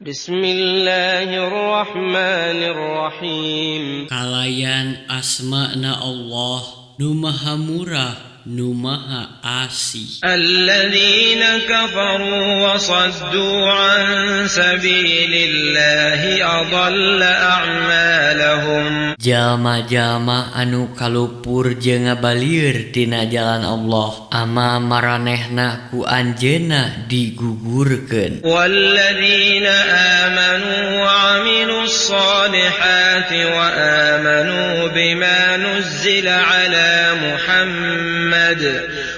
Bismillahirrahmanirrahim. Kalayan asmana Allah nu maha murah nu maha asih. Alladzina kafaru wa saddu an sabilillahi adalla a'malahum. Jalma-jalma anu kalupur jeung ngabalieur tina jalan Allah amal maranehna ku anjeunna digugurkeun. Walladzina amanu wa amilus solihati wa amanu bima nuzzila ala Muhammad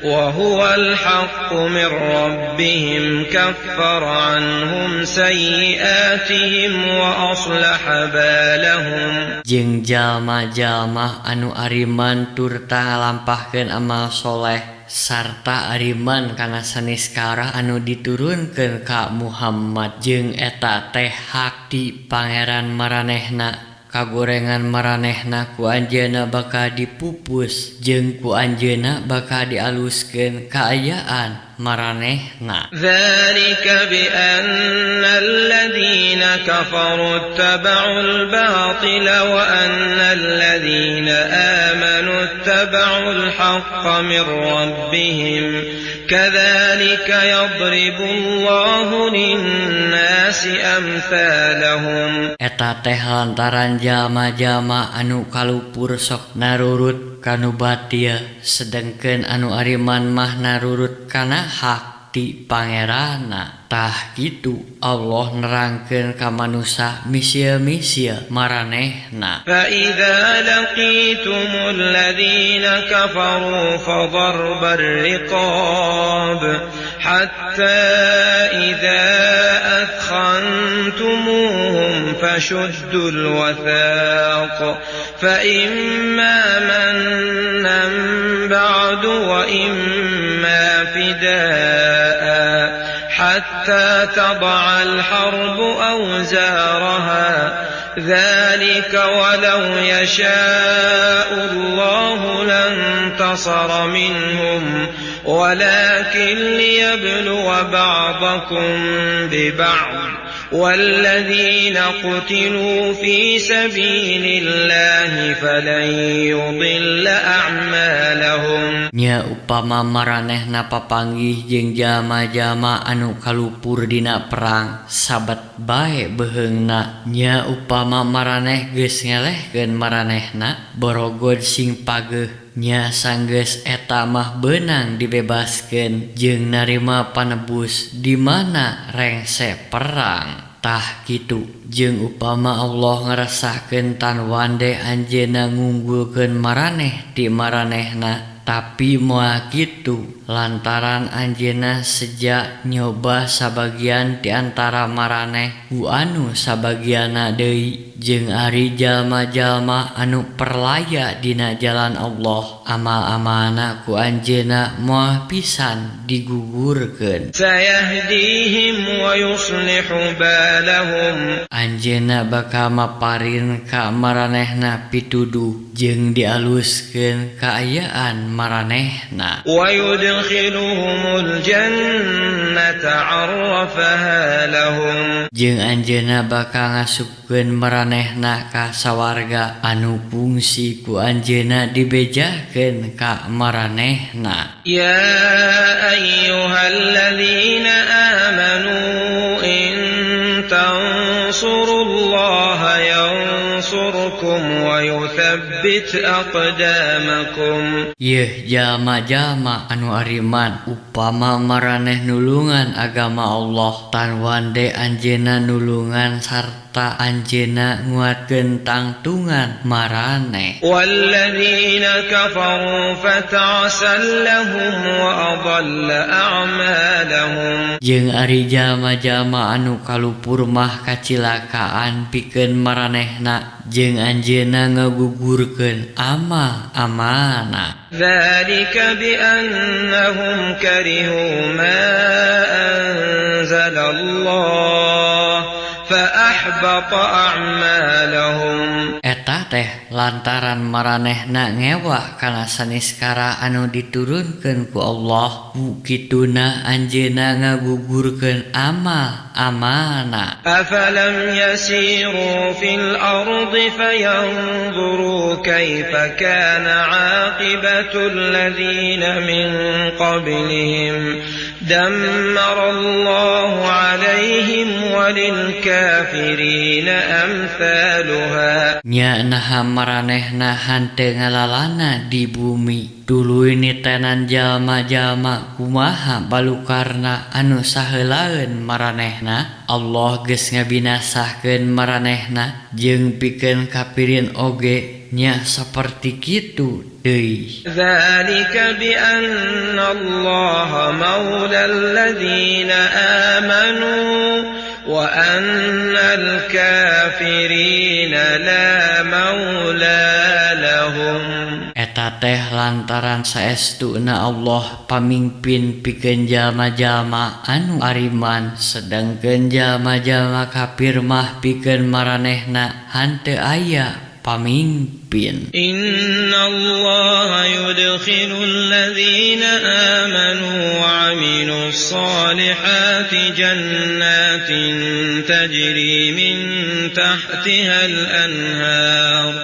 wa huwal haqqu min rabbihim kaffara anhum sayyi'atihim wa aslaha balahum. Jeung jalma-jalma anu ariman turta ngalampahkeun amal soleh sarta ariman kana saniskara anu diturunkeun ka Muhammad jeung eta teh hak ti pangeran maranehna kagorengan maranehna ku anjeunna bakal dipupus jeung ku anjeunna bakal dialuskeun kaayaan maranehna. Dzalika bi anna alladzina kafaru ittaba'ul batila wa anna alladzina amanu ittaba'ul haqqa min rabbihim kadzalika yadribullahu lin-nasi amsalahum. Eta teh lantaran jalma-jalma anu kalupur sok narurut kanu batil sedengkeun anu ariman mah narurut kana hak ti pangeranna. Tah kitu Allah nerangkeun ka manusa misil-misil maranehna. Fa idza laqitumul ladzina kafaru fadarbar riqab hatta idza athkhantumuhum fashuddul wathaq fa imma mannan ba'du wa imma fidaa حتى تضع الحرب أوزارها ذلك ولو يشاء الله لانتصر منهم ولكن ليبلو بعضكم ببعض والذين قتلوا في سبيل الله فلن يضل أعمالهم. Nya upama maranehna papanggih jeung jalma-jalma anu kalupur dina perang sabat bae beheungna. Nya upama maraneh geus ngelehkeun maranehna borogod sing pageuh. Nya sanggeus eta mah beunang dibebaskeun jeung narima panebus di mana rengse perang. Tah kitu jeung upama Allah ngerasakeun tan wande anjeunna ngunggulkeun maraneh ti maranehna tapi moal kitu lantaran anjeunna seja nyoba sabagian ti antara maraneh ku anu sabagianna deui jeung ari jalma-jalma anu perlaya dina jalan Allah amal-amalna ku anjeunna moal pisan digugurkeun. Sayahdihim wa yuslihu balahum. Anjeunna bakal maparin ka maranehna pituduh jeung dialuskeun kaayaan maranehna. Wa yudkhiluhumul jannata 'arrafaha lahum. Jeung anjeunna bakal ngasupkeun maranehna ka sawarga anu fungsi ku anjeunna dibejakeun ka maranehna. Ya ayyuhalladzina amanu in tansurullaha yansurkum wa yuthabbit aqdamakum. Yeuh jalma-jalma anu ariman upama maraneh nulungan agama Allah tan wande anjeunna nulungan sarta anjeunna nguatkeun tangtungan maraneh. Walladzina kafaru fata'sal lahum wa adalla a'malahum. Jeung ari jalma-jalma anu kalupur mah kacilakaan pikeun maranehna jeung anjeunna ngagugurkeun amal-amalna. Dzalika bi annahum karihu ma anzalallah فأحبط أعمالهم. Eta teh lantaran maranehna ngewa kana saniskara anu diturunkeun ku Allah, ku kituna anjeunna ngagugurkeun amal amalna. أفلم يسيروا في الأرض فينظروا كيف كان عاقبة الذين من قبلهم دمر الله عليهم وللكافرين أمثالها. Nya naha maranehna hanteu ngalalana di bumi tuluy nitenan jalma-jalma kumaha balukarna anu saheulaeun maranehna? Allah geus ngabinasahkeun maranehna jeung pikeun kafirin oge nya saperti kitu deui. ذلك بأن الله مولى الذين آمنوا وأن الكافرين لا مولى لهم. Eta teh lantaran saestuna Allah pamingpin pikeun jalma-jalma anu ariman, sedangkeun jalma-jalma kafir mah pikeun maranehna hanteu aya pamingpin. إن الله يدخل الذين آمنوا وعملوا الصالحات جنات تجري من تحتها الأنهار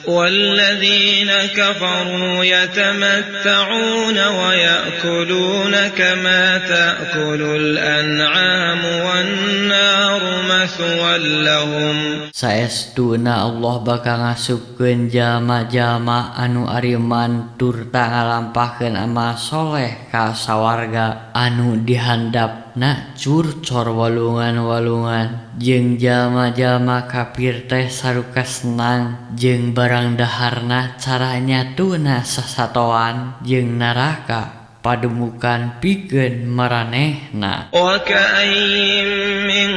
والذين كفروا يتمتعون ويأكلون كما تأكل الأنعام والنار مثوى لهم. Saestuna Allah bakal ngasupkeun jalma-jalma anu ariman turta ngalampahkeun amal soleh ka sawarga anu dihandapna curcor walungan-walungan, jeung jalma-jalma kafir teh saruka senang jeung barang daharna cara nyatuna sasatoan, jeung neraka pademukan pikeun maranehna. وكأين من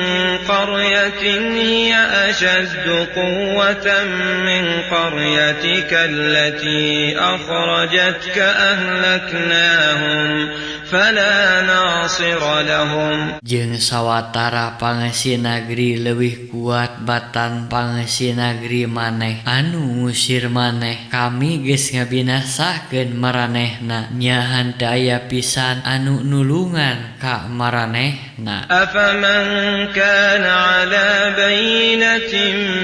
قرية هي أشد قوة من قريتك التي أخرجتك أهلكناهم فلا ناصر لهم. Jeung sawatara pangeusi nagri leuwih kuat batan pangeusi nagri maneh anu ngusir maneh, kami geus ngabinasakeun maranehna, nya henteu aya pisan anu nulungan ka maranehna. أفمن كان على بينة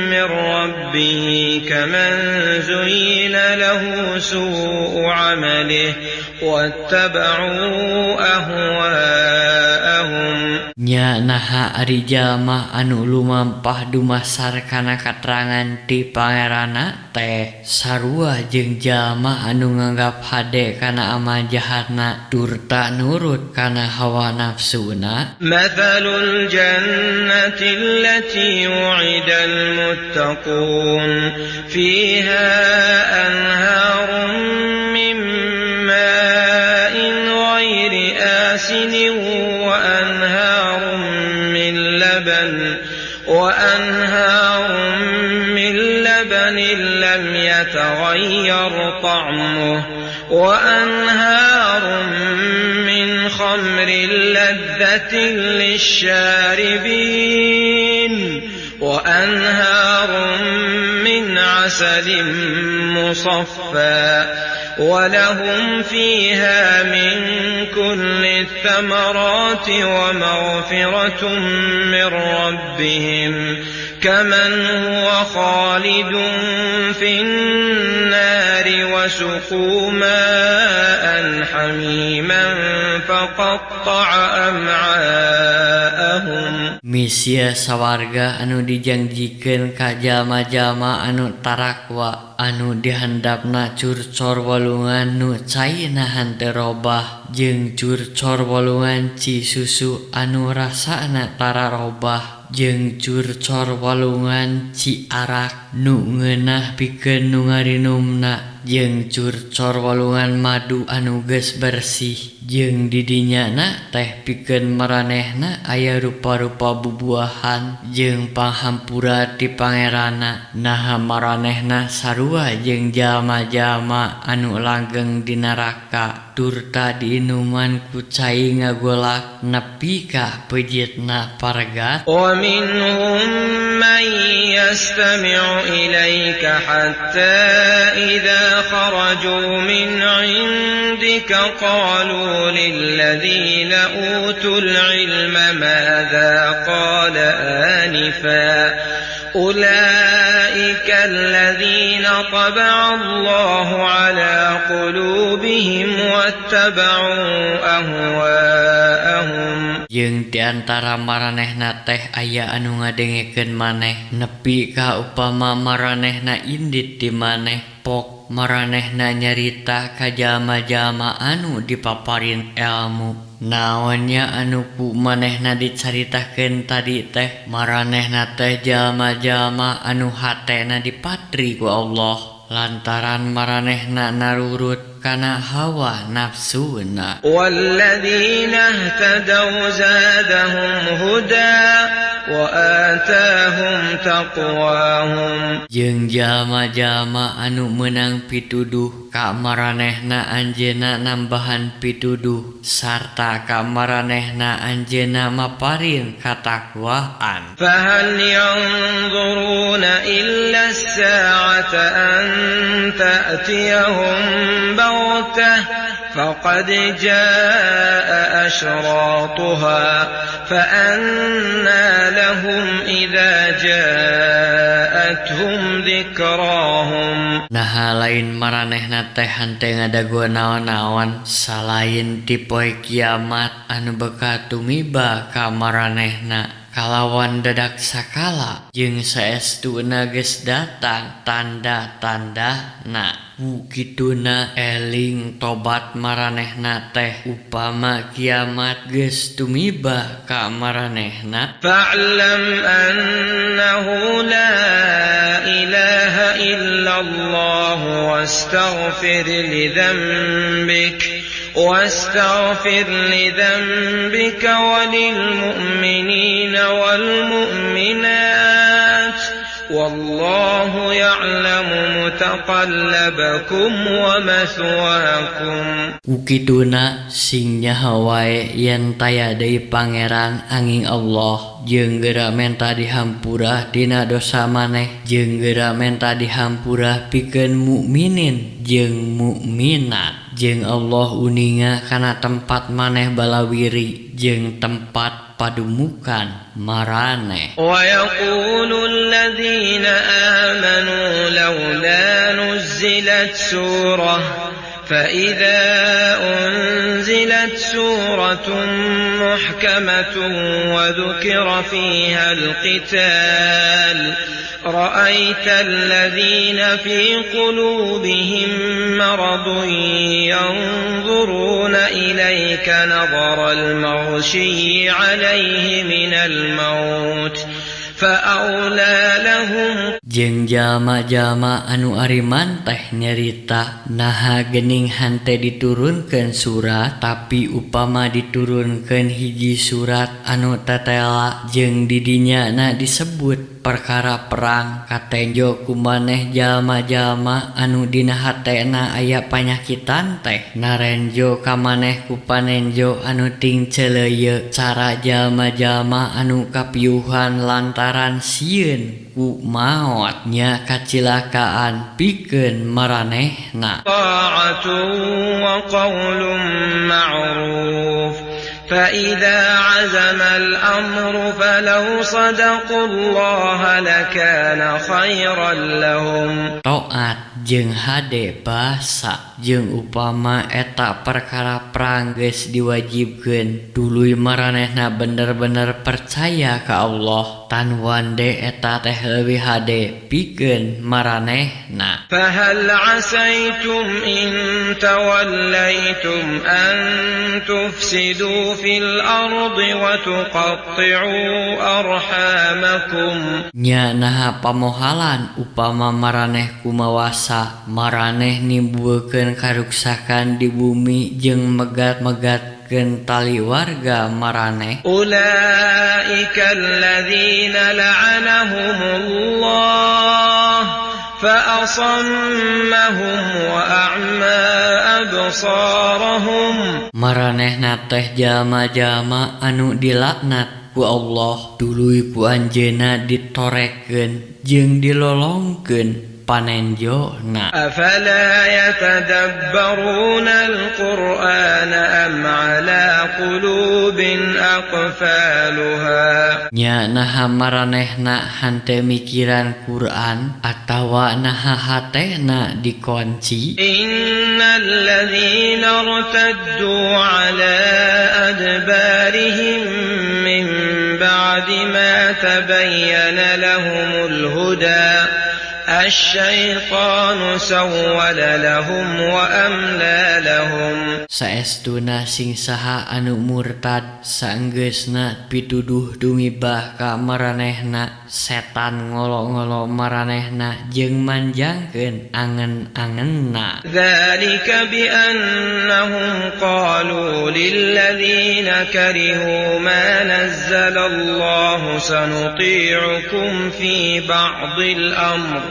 من ربه كمن زين له سوء عمله واتبعوا أهواءهم. Nya naha ari jalma anu lumampah dumasar kana katerangan ti Pangeranna teh sarua jeung jalma anu nganggap hade kana amal jahatna turta nurut kana hawa nafsuna? مثل الجنة التي وعد المتقون فيها أنهار من ماء غير آسن وأنهار من لبن لم يتغير طعمه وأنهار من خمر لذة للشاربين وأنهار من عسل مصفى ولهم فيها من كل الثمرات ومغفرة من ربهم كمن هو خالد في النار وسقوا ماء حميما فقطع أمعاءهم. Misia sawarga anu dijangjikeun ka jalma-jalma anu tarakwa, anu dihandapna curcor walungan nu caina henteu robah, jeung curcor walungan ci susu anu rasana tara robah, jeung curcor walungan ci arak nu ngeunah pikeun nu ngarinumna, Jeung curcor walungan madu anu geus bersih jeung didinyana teh pikeun maranehna aya rupa-rupa bubuahan jeung panghampura ti Pangeranna. Naha maranehna sarua jeung jalma-jalma anu langgeng di neraka turta diinuman ku cai ngagolak nepi ka peujitna paregat. ومنهم من يستمع إليك حتى إذا خرجوا من عندك قالوا للذين أوتوا العلم ماذا قال آنفا أولئك الذين طبع الله على قلوبهم واتبعوا أهواءهم. Jeung di antara maranehna teh aya anu ngadengekeun maneh nepi ka upama maranehna indit di maneh pok maranehna nyarita ka jalma-jalma anu dipaparin elmu naonnya anu ku manehna dicaritakeun tadi teh. Maranehna teh jalma-jalma anu hatena dipatri ku Allah lantaran maranehna narurut kana hawa nafsuna. والذين اهتدوا زادهم هدى وآتاهم تقواهم. Jeung jalma-jalma anu meunang pituduh ka maranehna anjeunna nambahan pituduh sarta ka maranehna anjeunna maparin katakwaan. فهل ينظرون إلا الساعة أن تأتيهم بغتة فقد جاء أشراطها فأنى لهم إذا جاءتهم ذكراهم. Naha lain maranehna teh henteu ngadago naon-naon salain ti poe kiamat anu bakal tumiba ka maranehna kalawan dadak sakala jeung saestuna geus datang tanda-tandana. Ku kituna eling tobat maranehna teh upama kiamat geus tumiba ka maranehna. فاعلم أنه لا إله إلا الله واستغفر لذنبك وللمؤمنين والمؤمنات والله يعلم متقلبكم ومثواكم. Ku kituna sing nyaho wae yen taya deui pangeran anging Allah jeung geura menta dihampura dina dosa maneh jeung geura menta dihampura pikeun mukminin jeung mukminat jeung Allah uninga kana tempat maneh balawiri jeung tempat padumukan maraneh. ويقول الذين آمنوا لولا نزلت سورة فإذا أنزلت سورة محكمة وذكر فيها القتال رأيت الذين في قلوبهم مرض ينظرون إليك نظر المغشي عليه من الموت فأولى لهم. Jeung jalma-jalma anu ariman teh nyarita, naha geuning henteu diturunkeun surat? Tapi upama diturunkeun hiji surat anu tetela jeung didinya na disebut perkara perang, katenjo ku maneh jalma-jalma anu dina hatena aya panyakitan teh narenjo ka maneh ku panenjo anu ting celeuyeu cara jalma-jalma anu kapiuhan lantaran sieun ku maot. Nya kacilakaan pikeun maranehna. طاعة وقول معروف فإذا عزم الأمر فلو صدقوا الله لكان خيرا لهم. Toat jeung hade basa. Jeung upama eta perkara perang geus diwajibkeun tuluy maranehna bener-bener percaya ka Allah tan wande eta teh leuwih hade pikeun maranehna. فهل عسيتم إن توليتم أن تفسدوا في الأرض وتقطعوا أرحامكم. Nya naha pamohalan upama maraneh kumawasa maraneh nimbulkeun karuksakan di bumi jeung megat-megatkeun tali warga maraneh. أولئك الذين لعنهم الله فأصمهم وأعمى أبصارهم. Maranehna teh jalma-jalma anu dilaknat ku Allah tuluy ku anjeunna ditorekeun jeung dilolongkeun panenjona. أفلا يتدبرون القرآن أم على قلوب أقفالها. Nya naha maranehna hante mikiran Quran atawa naha hatena dikunci. إن الذين ارتدوا على أدبارهم من بعد ما تبين لهم الهدى الشيطان سول لهم وأملى لهم. Saestuna sing saha anu murtad saenggeusna pituduh tumibah ka maranehna, setan ngolo-ngolo maranehna jeung manjangkeun angen-angenna. ذلك بأنهم قالوا للذين كرهوا ما نزل الله سنطيعكم في بعض الأمر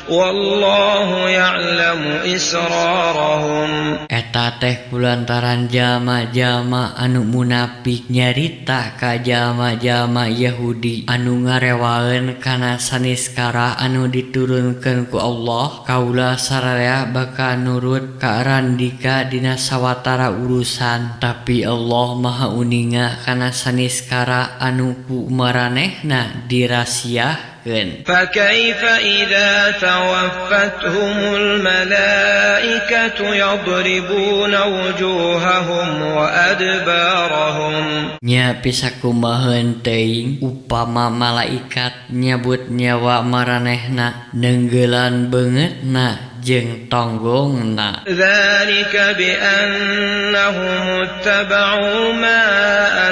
والله يعلم إسرارهم. Eta teh kulantaran jalma-jalma anu munafik nyarita ka jalma-jalma Yahudi anu ngarewaeun kana saniskara anu diturunkeun ku Allah, kaula sararea bakal nurut ka randika dina sawatara urusan, tapi Allah Maha uninga kana saniskara anu ku maranehna dirasiahkeun. فكيف إذا توفتهم الملائكة يضربون وجوههم وأدبارهم. Nya pisakumaheun teuing upama malaikat nyabut nyawa maranehna neunggelan beungeutna jeung tonggongna. ذلك بأنهم اتبعوا ما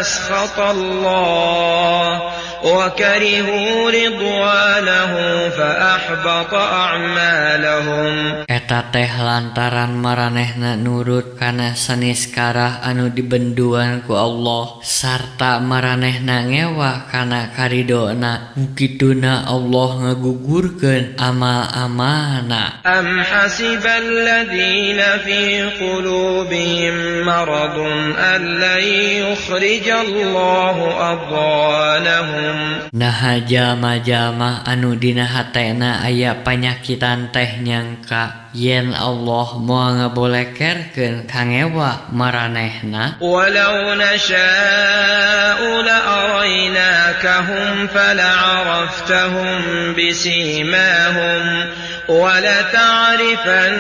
أسخط الله وكرهوا رضوانه فأحبط أعمالهم. Eta teh lantaran maranehna nurut kana saniskara anu dibenduan ku Allah sarta maranehna ngewa kana karidona, kukituna Allah ngagugurkeun amal-amalna. أم حسب الذين في قلوبهم مرض أن لن يخرج الله أضغانهم. Naha jalma-jalma anu dina hatena aya panyakitan teh nyangka yen Allah moal ngabolekerkeun kangewa maranehna. ولو نشاء لأريناكهم فلعرفتهم بسيماهم ولتعرفنهم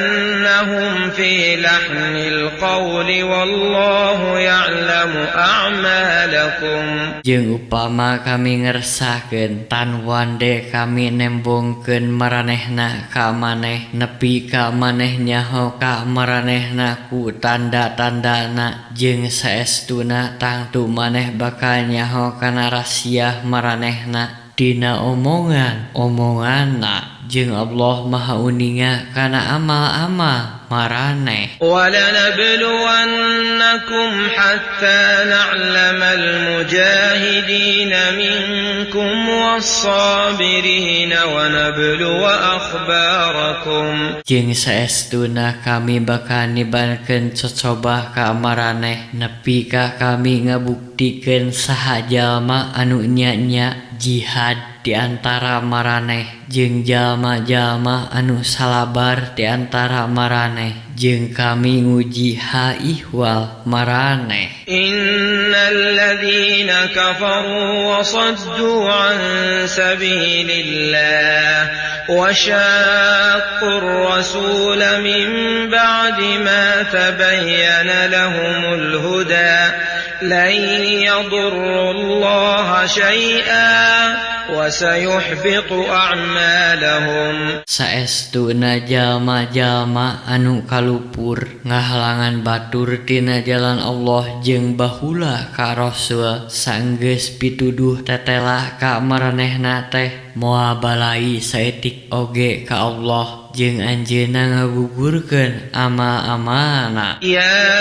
في لحن القول والله يعلم أعمالكم. Jeung upama kami ngersakeun tan wande kami nembongkeun maranehna ka maneh nepi ka maneh nyaho ka maranehna ku tanda-tandana, jeung saestuna tangtu maneh bakal nyaho kana rasiah maranehna dina omongan-omonganna, jeung Allah Maha uninga kana amal-amal maraneh. ولنبلونكم حتى نعلم المجاهدين منكم والصابرين ونبلو أخباركم. Jeung saestuna kami bakal nibankeun cocobah ka maraneh nepi ka kami ngabuktikeun saha jalma anu nya-nya jihad di antara maraneh jeung jalma-jalma anu salabar di antara maraneh, jeung kami nguji hal ihwal maraneh. إن الذين كفروا وصدوا عن سبيل الله وشاقوا الرسول من بعد ما تبين لهم الهدى لن يضروا الله شيئا وسيحبط أعمالهم. Saestuna jalma-jalma anu kalupur ngahalangan batur tina jalan Allah jeung bahula ka Rasul sanggeus pituduh tetela ka maranehna teh moal balai saeutik oge ka Allah jeung anjeunna ngagugurkeun amal-amalna. يا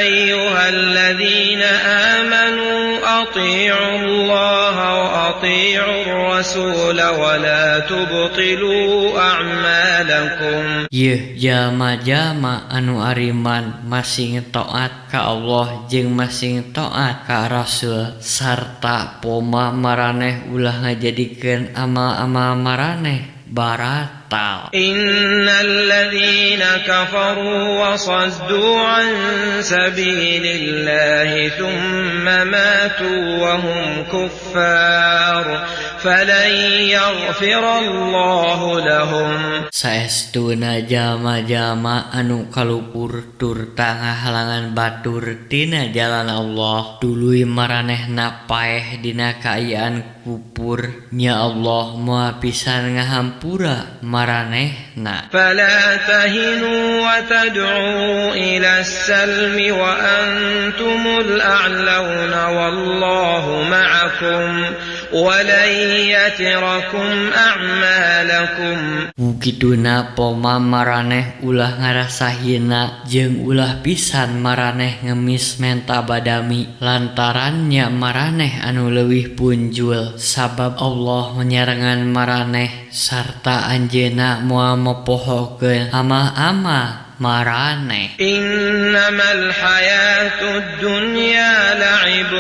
أيها الذين آمنوا أطيعوا الله وأطيعوا الرسول ولا تبطلوا أعمالكم. Yeuh jalma-jalma anu ariman, masing taat ka Allah jeung masing taat ka Rasul, sarta poma maraneh ulah ngajadikeun amal-amal maraneh baratal. إن الذين كفروا وصدوا عن سبيل الله ثم ماتوا وهم كفار فلن يغفر الله لهم. Saestuna jalma-jalma anu kalupur turta ngahalangan batur tina jalan Allah, tuluy maranehna paeh dina kaayaan kupur, nya Allah moal pisan ngahampura maranehna. فلا تهنوا وتدعوا إلى السلم وأنتم الأعلون والله معكم ولن يتركم أعمالكم. Ku kituna poma maraneh ulah ngarasa hina jeung ulah pisan maraneh ngemis menta badami, lantaran nya maraneh anu leuwih punjul, sabab Allah nyarengan maraneh sarta anjeunna moal mopohokeun amal-amal maraneh. إنما الحياة الدنيا لعب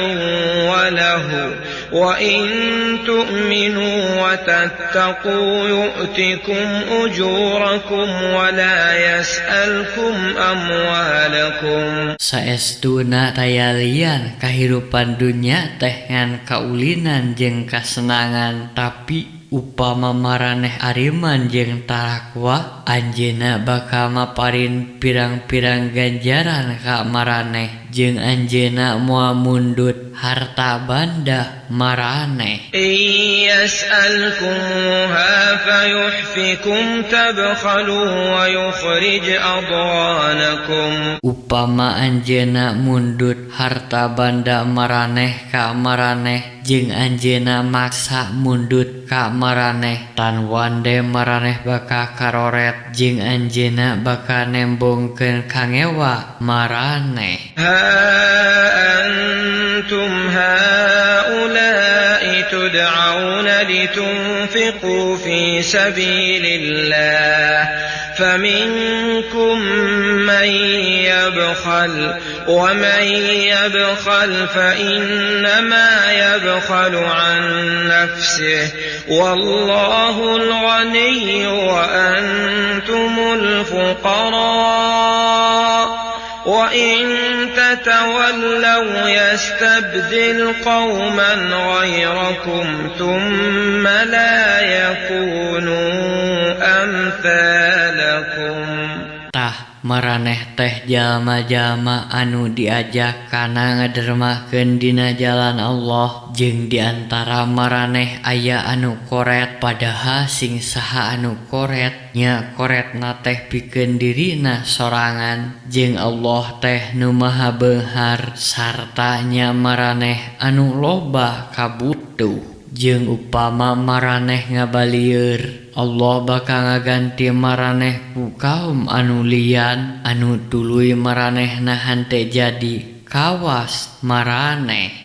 ولهو وإن تؤمنوا وتتقوا يؤتكم أجوركم ولا يسألكم أموالكم. Saestuna taya lian kahirupan dunya teh ngan kaulinan jeung kasenangan, tapi upama maraneh ariman jeung tarakwa, anjeunna bakal maparin pirang-pirang ganjaran ka maraneh jeung anjeunna moal mundut harta banda maraneh. إن يسألكموها فيحفكم تبخلوا ويخرج أضغانكم. Upama anjeunna mundut harta banda maraneh ka maraneh jeung anjeunna maksa mundut ka maraneh, tan wande maraneh bakal karoret jeung anjeunna bakal nembongkeun kangewa maraneh. ها أنتم هؤلاء تدعون لتنفقوا في سبيل الله فمنكم من يبخل ومن يبخل فإنما يبخل عن نفسه والله الغني وأنتم الفقراء وإن تتولوا يستبدل قوما غيركم ثم لا يكونوا أمثالكم. Tah, maraneh teh jalma-jalma anu diajak kana ngadermakeun dina jalan Allah, jeung diantara maraneh aya anu koret, padahal sing saha anu koret nya koretna teh pikeun dirina sorangan, jeung Allah teh nu maha beunghar sarta nya maraneh anu loba kabutuh. Jeung upama maraneh ngabalieur, Allah bakal ngaganti maraneh ku kaum anu lian anu tuluy maranehna henteu jadi kawas maraneh.